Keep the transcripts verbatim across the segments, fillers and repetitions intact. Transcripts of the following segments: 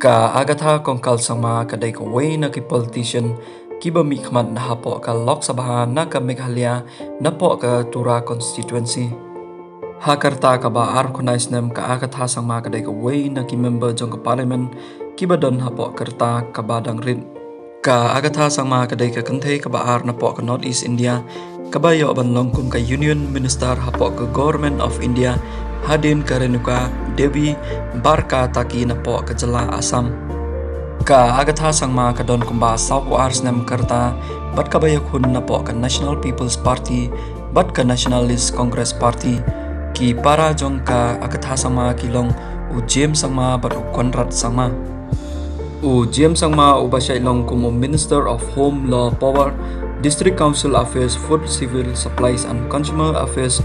Ka Agatha Kongkal Sangma ka dei kawei na ki politician kiba mihkhmat hapoh ka Lok Sabha na ka Meghalaya napoh ka Tura constituency. Ha ka rta kaba arphew khyndai snem, ka Agatha Sangma ka dei kawei na ki member jong ka parliament kiba don hapoh ka rta kaba dang rit. Ka Agatha Sangma ka dei ka kynthei kaba ar napoh ka North East India kaba ïoh ban long kum ka Union Minister hapoh ka Government of India hadien ka Renuka Devi bar ka Taki napoh ka jylla Assam. Ka Agatha Sangma ka don kumba sawphew ar snem ka rta bad kaba ïakhun napoh ka National People's Party bad ka Nationalist Congress Party. Ki para jong ka Agatha Sangma ki long u James Sangma bad u Conrad Sangma. U James Sangma uba shait long kum u Minister of Home, Law, Power, District Council Affairs, Food, Civil Supplies and Consumer Affairs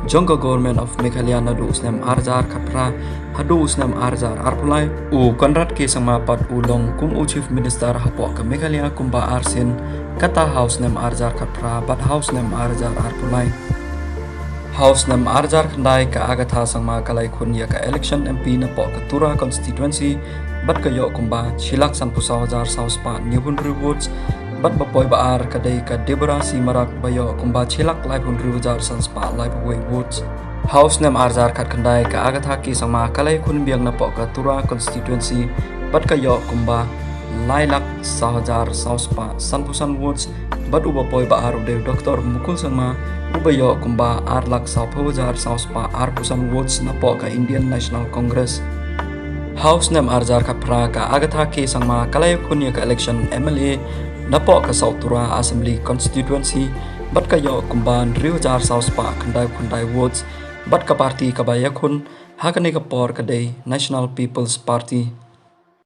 jong ka Government of Meghalaya naduh u snem ar hajar khatphra haduh u snem ar hajar arphew lai. U Conrad K Sangma pat u long kum u Chief Minister hapoh ka Meghalaya kumba arsien, kata ha u snem ar hajar khatphra bad ha u snem ar hajar arphew lai. Ha u snem ar hajar khyndai ka Agatha Sangma ka la ïakhun ïa ka election M P napoh ka Tura constituency bad ka ïoh kumba shi lak sanphew saw hajar saw spah hynñiewphew hynriew votes, bad ba poi ba ar ka dei ka Deborah C Marak ba ïoh kumba shi lak laiphew hynriew hajar san spah laiphew wei votes. Ha u snem ar hajar khatkhyndai ka Agatha K Sangma ka la ïakhun biang napoh ka Tura constituency bad ka ïoh kumba lai lak saw hajar saw spah sanphew san votes, bad uba poi ba ar u dei u Doctor Mukul Sangma uba ïoh kumba ar lak sawphew hajar saw spah arphew san votes napoh ka Indian National Congress. Ha u snem ar hajar khatphra ka Agatha K Sangma ka la ïakhun ïa ka election M L A napoh ka South Tura Assembly Constituency bad ka ïoh kumba hynriew hajar saw spah khyndaiphew khyndai votes, bad ka party kaba ïakhun ha kane ka por ka dei National People's Party.